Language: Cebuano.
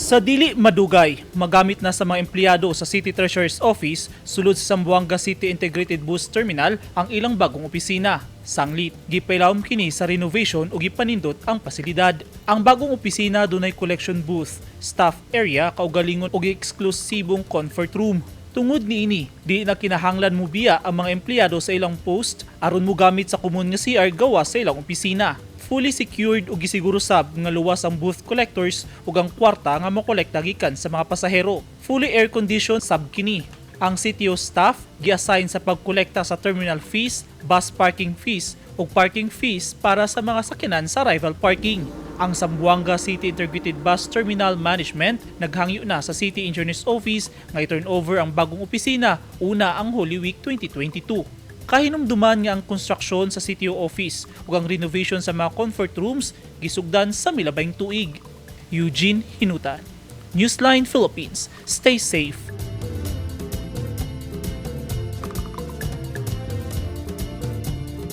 Sa dili madugay, magamit na sa mga empleyado sa City Treasurer's Office sulod sa Zamboanga City Integrated Bus Terminal ang ilang bagong opisina. Sanglit, gipailawom kini sa renovation ug gipanindot ang pasilidad. Ang bagong opisina dunay collection booth, staff area, kaugalingon ug eksklusibong comfort room. Tungod niini, di na kinahanglan mubiya ang mga empleyado sa ilang post aron mogamit sa komon nga CR gawas sa ilang opisina. Fully secured ug gisiguro sab nga luwas ang booth collectors ug ang kwarta nga mokolekta gikan sa mga pasahero. Fully air conditioned sab kini. Ang CTO staff gi-assign sa pagkolekta sa terminal fees, bus parking fees ug parking fees para sa mga sakyanan sa arrival parking. Ang Zamboanga City Integrated Bus Terminal Management naghangyo na sa City Engineer's Office nga i-turn over ang bagong opisina una ang Holy Week 2022. Kahinumduman nga ang konstruksyon sa CTO office ug ang renovation sa mga comfort rooms gisugdan sa milabayng tuig. Eugene Hinutan, Newsline Philippines. Stay safe.